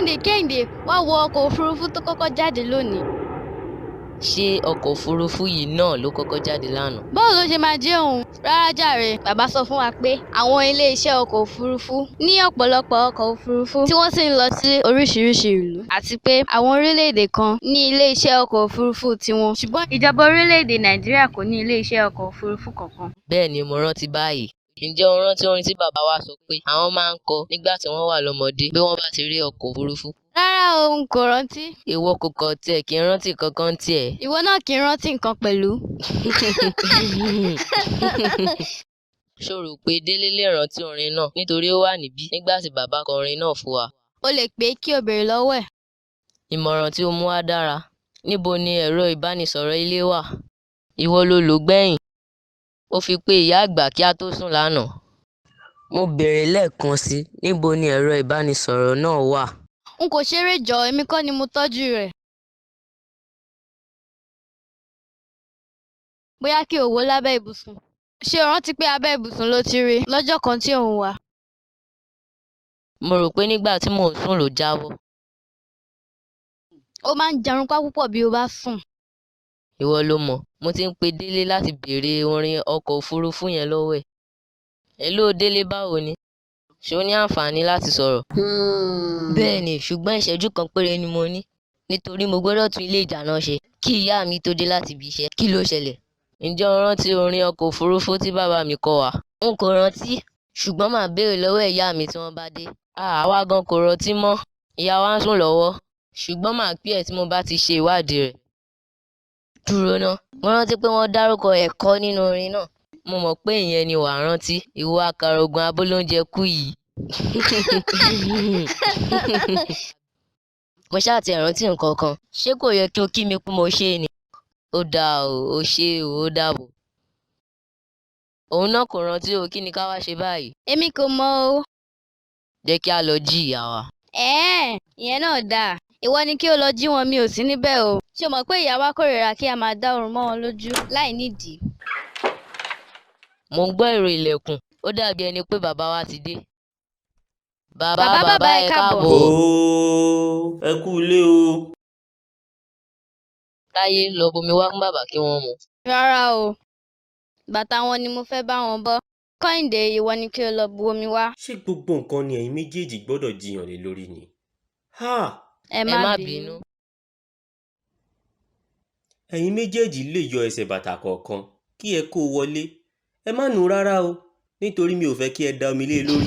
Kẹ́hìndé, Kẹ́hìndé, wá wo ọkọ̀ òfurufú tó kọ́kọ́ jáde lónìí. Ṣé ọkọ̀ òfurufú yìí náà ló kọ́kọ́ jáde lánàá? Báwo ló ṣe máa jẹ́ òun? Rárá jàre, bàbá sọ fún wa pé àwọn ilé iṣẹ́ ọkọ̀ òfurufú ní ọ̀pọ̀lọpọ̀ ọkọ̀ òfurufú tí wọ́n sì ń lọ sí oríṣiríṣi ìlú àti pé àwọn orílẹ̀-èdè kan ní ilé iṣẹ́ ọkọ̀ òfurufú tiwọn. Ṣùgbọ́n ìjọba orílẹ̀-èdè Nàìjíríà kò ní ilé iṣẹ́ ọkọ̀ òfurufú kankan. Bẹ́ẹ̀ni, mo rántí báyìí. Ǹjẹ́ o rántí orin tí bàbá wa sọ pé àwọn máa ń kọ nígbà tí wọ́n wà lọ́mọdé bí wọ́n bá ti rí ọkọ̀ òfurufú? Rárá o, n kò rántí. Ìwọ kò kàn tiẹ̀ kí ń rántí nǹkankan ní tìẹ. Ìwọ náà kì í rántí nǹkan pẹ̀lú. Ṣo rò pé Délé lè rántí orin náà nítorí ó wà níbí nígbà tí bàbá kọ orin náà fún wa? O lè pè é kí o béèrè lọ́wọ́ ẹ̀. Ìmọ̀ràn tí o mú wá dára. Níbo ni ẹ̀rọ ìbánisọ̀rọ̀ ilé wà? Ìwọ lo lòó gbẹ̀yìn. O fi pe ìyá àgbà kí a tó sùn lánàá. Mo bèèrè lẹ́ẹ̀kan si, níbo ni ẹ̀rọ ìbánisọ̀rọ̀ náà wà? N kò ṣeré jọ̀ọ́, èmi kọ́ ni mo tọ́jú rẹ̀. Bóyá kí o wò ó lábẹ́ ibùsùn. Ṣé o rántí pé abẹ́ ibùsùn lo ti rí i lọ́jọ́ kan tí ò ń wa? Mo rò pé nígbà tí mò ń sùn ló jábọ́. O máa ń janrúnpá púpọ̀ bí o bá sùn. Ìwọ ló mọ̀. Mo ti ń pe Délé láti bèèrè orin ọkọ̀ òfurufú yẹn lọ́wọ́ ẹ̀. Hello Délé, báwo ni? Ṣé o ní àǹfààní láti sọ̀rọ̀? Bẹ́ẹ̀ni, ṣùgbọ́n ìṣẹ́jú kan péré ni mo ní. Nítorí mo gbọ́dọ̀ tún ilé ìdáná ṣe kí ìyá mi tó dé láti ibi iṣẹ́. Kí ló ṣẹlẹ̀? Ǹjẹ́ o rántí orin ọkọ̀ òfurufú tí bàbá mi kọ wá? N kò rántí, ṣùgbọ́n màá béèrè lọ́wọ́ ìyá mi tí wọ́n bá dé. Àwa gan kò rántí mọ́, ìyá wa ń sùn lọ́wọ́. Ṣùgbọ́n màá pè ẹ́ tí mo bá ti ṣe ìwádìí rẹ̀. Dúró ná, mo rántí pé wọ́n dárúkọ ẹ̀kọ nínú orin náà. Mo mọ̀ pé ìyẹn ni wàá rántí, ìwọ àkàrà ògùn abólóúnjẹkú yìí. Mo ṣáà ti ẹ̀ rántí nǹkan kan, ṣé kò yẹ kí o kí mi pé mo ṣé ni? Ó dáa o, o ṣé o, ó dàbọ̀. Òun náà kò rántí o, kí ni ká wá ṣe báyìí? Èmi kò mọ̀ o. Jẹ́ kí á lọ jí ìyá wa. Ẹ̀ẹ́n, ìyẹn náà dáa. Ìwọ ni kí o lọ jí wọn, mi ò sí níbẹ̀ o. Ṣé o mọ̀ pé ìyá wa kórìíra kí a máa dá oorun mọ́ wọn lójú láì nídìí? Mò ń gbọ́ ìró ilẹ̀kùn, ó dàbí ẹni pé bàbá wa ti dé. Bàbá Bàbá bàbá bàbá ẹ ẹ káàbọ̀. káàbọ̀. Ooo, ẹ kú ilé o. Táyé, lọ bomi wá fún bàbá kí wọ́n mu. Rárá o, bàtà wọn ni mo fẹ́ bá wọn bọ́. Kẹ́hìndé, ìwọ ni kí o lọ bu omi wá. Ṣé gbogbo nǹkan ni ẹ̀yin méjèèjì gbọ́dọ̀ jiyàn lé lórí ni? Háà! Ẹ Ẹ má má bínú. bínú. Ẹ̀yin méjèèjì lè yọ ẹsẹ̀ bàtà kọ̀ọ̀kan kí ẹ kó o wọlé. Ẹ má nù ú rárá o, nítorí mi ò fẹ́ kí ẹ da omi lé e lórí.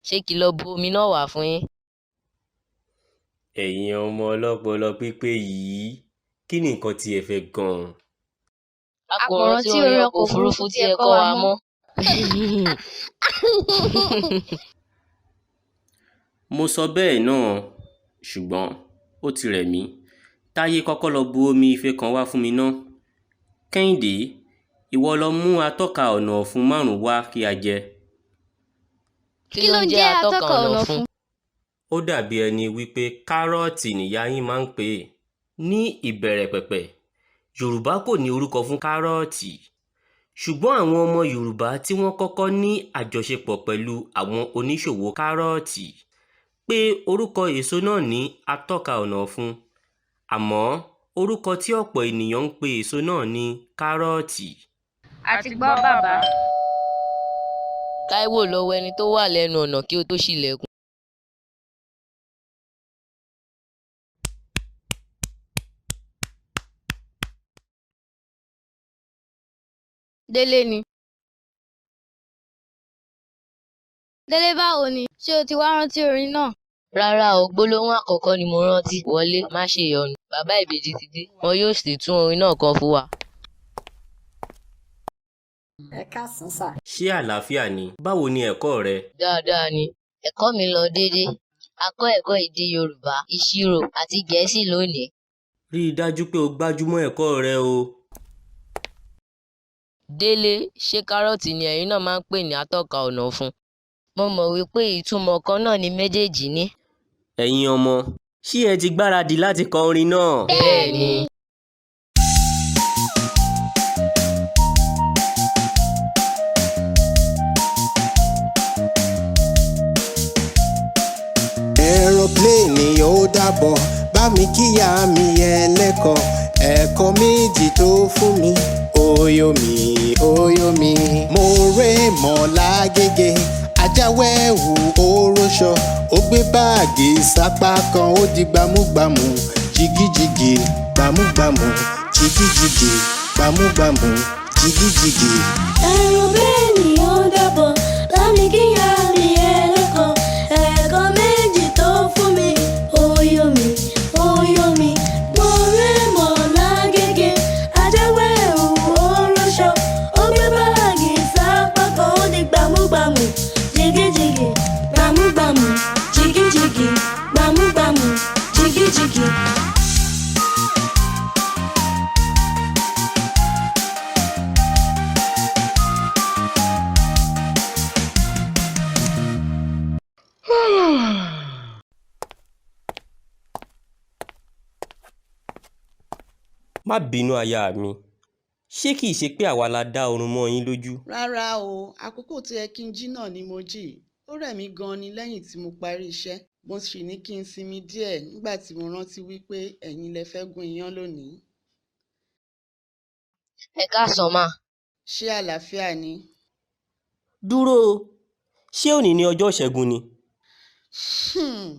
Ṣé kí n lọ bu omi náà wá fún yín? Ẹ̀yin ọmọ ọlọ́pọlọ pípé yìí, kí ni nǹkan tí ẹ fẹ́ gan-an? A kò rántí orin ọkọ̀ òfurufú tí ẹ kọ́ wa mọ́. Mo sọ bẹ́ẹ̀ náà, ṣùgbọ́n ó ti rẹ̀ mí. Táyé kọ́kọ́ lọ bu omi ife kan wá fún mi ná. Kẹ́hìndé, ìwọ lọ mú atọ́ka ọ̀nà ọ̀fun márùn-ún wá kí a jẹ. Kí ló ń jẹ́ atọ́ka ọ̀nà ọ̀fun? Ó dàbí ẹni wípé kárọ́ọ̀tì nìyá yín máa ń pè é. Ní ìbẹ̀rẹ̀pẹ̀pẹ̀, Yorùbá kò ní orúkọ fún kárọ́ọ̀tì. Ṣùgbọ́n àwọn ọmọ Yorùbá tí wọ́n kọ́kọ́ ní àjọṣepọ̀ pẹ̀lú àwọn oníṣòwò kárọ́ọ̀tì pe orúkọ èso náà ní atọ́ka ọ̀nà ọ̀fun. Àmọ́ orúkọ tí ọ̀pọ̀ ènìyàn ń pe èso náà ni kárọ́ọ̀tì. A ti gbọ́ bàbá. Táíwò, lọ wo ẹni tó wà lẹ́nu ọ̀nà kí o tó ṣí ilẹ̀kùn. Délé ni. Délé báwo ni? Ṣé o ti wá rántí orin náà? Rárá o, gbólóhùn àkọ́kọ́ ni mo rántí. Wọlé, má ṣe ìyọnu, bàbá ìbejì ti dé, wọn yóò sì tún orin náà kọ fún wa. Ẹ káàsán sà. Ṣé àlàáfíà ni? Báwo ni ẹ̀kọ́ rẹ? Dáadáa ni, ẹ̀kọ́ mi lọ dédé. A kọ́ ẹ̀kọ́ èdè Yorùbá, ìṣirò àti Gẹ̀ẹ́sì lónìí. Rí i dájú pé o gbájúmọ́ ẹ̀kọ́ rẹ o. Délé, ṣé kárọ́ọ̀tì ni ẹ̀yin náà máa ń pè ní atọ́ka ọ̀nà ọ̀fun? Mo mọ̀ wípé ìtumọ̀ kan náà ni méjèèjì ní. Ẹ̀yin ọmọ, ṣé ẹ ti gbáradì láti kọ orin náà? Bẹ́ẹ̀ni. ó dàbọ̀, bá mi kíyà mi ẹlẹ́kọ̀ọ́, ẹ̀kọ́ méjì tó fún mi. Oyo mi, oyo mi. Mo rè mọ́ lágége, ajáwẹ́wù oróṣọ, ó gbé báàgì sápá kan, ó di gbámúgbámú, jìgìjìgì, gbámúgbámú, jìgìjìgì, gbámúgbámú, jìgìjìgì. Ẹ̀rù bẹ́ẹ̀ ni ó dàbọ̀, bá mi kíyà mi ẹlẹ́kọ̀ọ́, ẹ̀kọ́ méjì tó fún mi. Oyo mi, oyo mi, mo rẹ́ mọ̀ lágége, ajáwé òwò oróṣọ, ó gbé báàgì sápá kan, ó di gbámúgbámú, jìgìjìgì, gbámúgbámú, jìgìjìgì, gbámúgbámú, jìgìjìgì. Má bínú aya mi, ṣé kìí ṣe pé àwa la dá oorun mọ́ yín lójú? Rárá o, àkókò tó yẹ kí n jí náà ni mo jí. Ó rẹ̀ mí gan-an ni lẹ́yìn tí mo parí iṣẹ́. Mo sì ní kí n sinmi díẹ̀ nígbà tí mo rántí wípé ẹ̀yin lẹ fẹ́ gún iyán lónìí. Ẹ káàsán mà. Ṣé àlàáfíà ni? Dúró o, ṣé òní ni ọjọ́ ìṣẹ́gun ni? Hmm.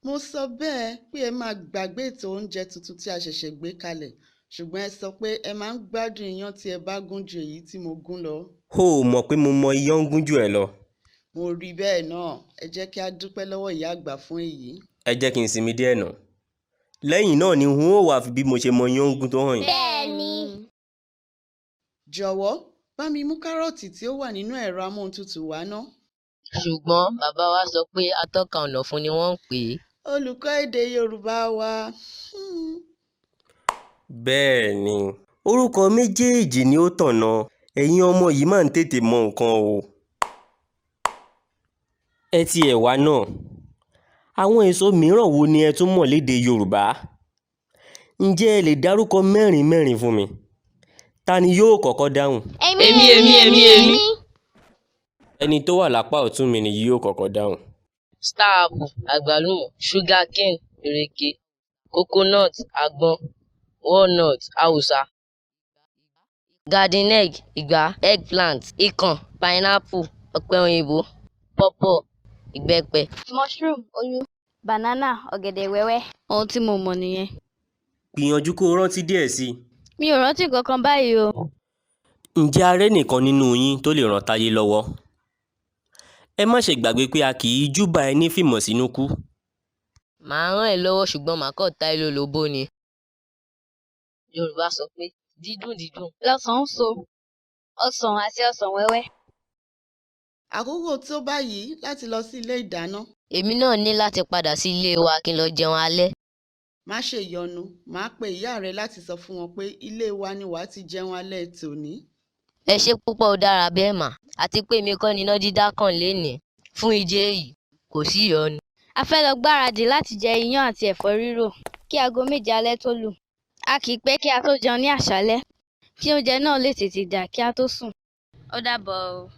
Mo sọ bẹ́ẹ̀ pé ẹ máa gbàgbé ètò oúnjẹ tuntun tí a ṣẹ̀ṣẹ̀ gbé kalẹ̀, ṣùgbọ́n ẹ sọ pé ẹ máa ń gbádùn iyán tí ẹ bá gún ju èyí tí mo gún lọ. O ò mọ̀ pé mo mọ iyán gún jù ẹ́ lọ. Mo rí bẹ́ẹ̀ náà, ẹ jẹ́ kí á dúpẹ́ lọ́wọ́ ìyá àgbà fún èyí. Ẹ jẹ́ kí n sinmi díẹ̀ ná. Lẹ́yìn náà ni n ó wá fi bí mo ṣe mọ iyán gún tó hàn yín. Bẹ́ẹ̀ni. Jọ̀wọ́, bá mi mú kárọ̀tì tí ó wà nínú ẹ̀rọ amóhuntutù wá ná. Ṣùgbọ́n bàbá wa sọ pé atọ́ka ọ̀nà-ọ̀fun ni wọ́n ń pè é. Olùkọ́ èdè Yorùbá wa. Bẹ́ẹ̀ ni, orúkọ méjèèjì ni ó tọ̀nà. Ẹ̀yin ọmọ yìí máa ń tètè mọ nǹkan o. Ẹ tiẹ̀ wá ná, àwọn èso mìíràn wo ni ẹ tún mọ̀ lédè Yorùbá? Ǹjẹ́ ẹ lè dárúkọ mẹ́rin mẹ́rin fún mi? Ta ni yóò kọ́kọ́ dáhùn? Èmi, Èmi, èmi, èmi, èmi. Ẹni tó wà lápá ọ̀tún mi ni yóò kọ́kọ́ dáhùn. Star apple, àgbálùmọ̀, sugarcane, ìrèké, coconut, àgbọn, walnut, awùsá, garden egg, ìgbá, eggplant, ikàn, pineapple, ọ̀pẹ òyìnbó, pawpaw, ìbẹ́pẹ. Mushroom, olú, banana, ọ̀gẹ̀dẹ̀ wẹ́wẹ́. Ohun tí mo mọ̀ nìyẹn. Gbìyànjú kó o rántí díẹ̀ sí i. Mi ò rántí nǹkan kan báyìí o. Ǹjẹ́ a rẹ́nìkan nínú yín tó lè ran Táyé lọ́wọ́? Ẹ má ṣe gbàgbé pé a kì í júbà ẹní fìmọ̀ sínú kú. Màá ràn ẹ́ lọ́wọ́ ṣùgbọ́n màá kàn ta ẹ́ lólobó ni. Yorùbá sọ pé dídùn dídùn Lọsàn ń so, ọsàn àti ọsàn wẹ́wẹ́. Àkókò tó báyìí láti lọ sí ilé ìdáná. Èmi náà ní láti padà sí ilé wa kí n lọ jẹun alẹ́. Má ṣe yọnu, màá pe ìyá rẹ láti sọ fún wọn pé ilé wa ni wàá ti jẹun alẹ́ tòní. Ẹ ṣé púpọ̀, ó dára bẹ́ẹ̀ mà, àti pé èmi kọ́ ni iná dídá kàn lénìí. Fún ìdí èyí, kò sí ìyọnu. A fẹ́ lọ gbáradì láti jẹ iyán àti ẹ̀fọ́ rírò kí aago méje alẹ́ tó lù. A kìí pẹ́ kí a tó jẹun ní àṣálẹ́ kí oúnjẹ náà lè tètè dà kí á tó sùn. Ó dàbọ̀ o.